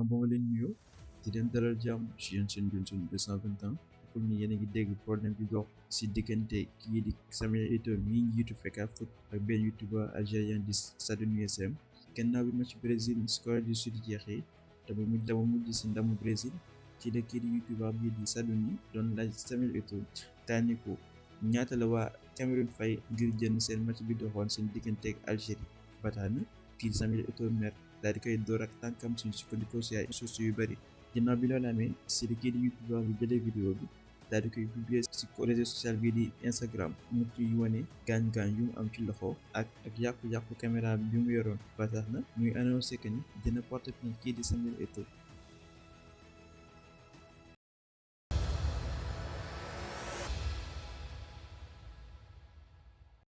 ba ma leen nuyoo di leen dalal jàmm ci yéen seen Johnson 221 pour ni yéen a ngi dégg problème bi dox ci diggante kii di Samuel Eto'o mi njiitu Feka Foot ak benn youtubeur algérien di Sadoun SM gannaaw bi match Brésil Corée du Sud jeexee dama mujj ci ndamu Brésil ci la kii di youtubeur bii di Sadoun yi doon laaj Samuel Eto'o tànni ko ñaata la waa Cameroun fay ngir jënd seen match bi doxoon seen diggante ak Algérie ba tax na kii di Samuel Eto'o mer daal di koy door ak tànkam suñu sukkandikoo ci ay sources yu bëri ginnaaw bi loolu amee si la kii di youtubeur bi jëlee vidéo bi daal di koy publier ci réseau social bii di Instagram mu ciy wane gaañ-gaañ yu mu am ci loxo ak yàqu-yàqu caméra bi mu yoroon ba tax na muy annoncé que ni dina porter plainte kii di Samuel Eto'o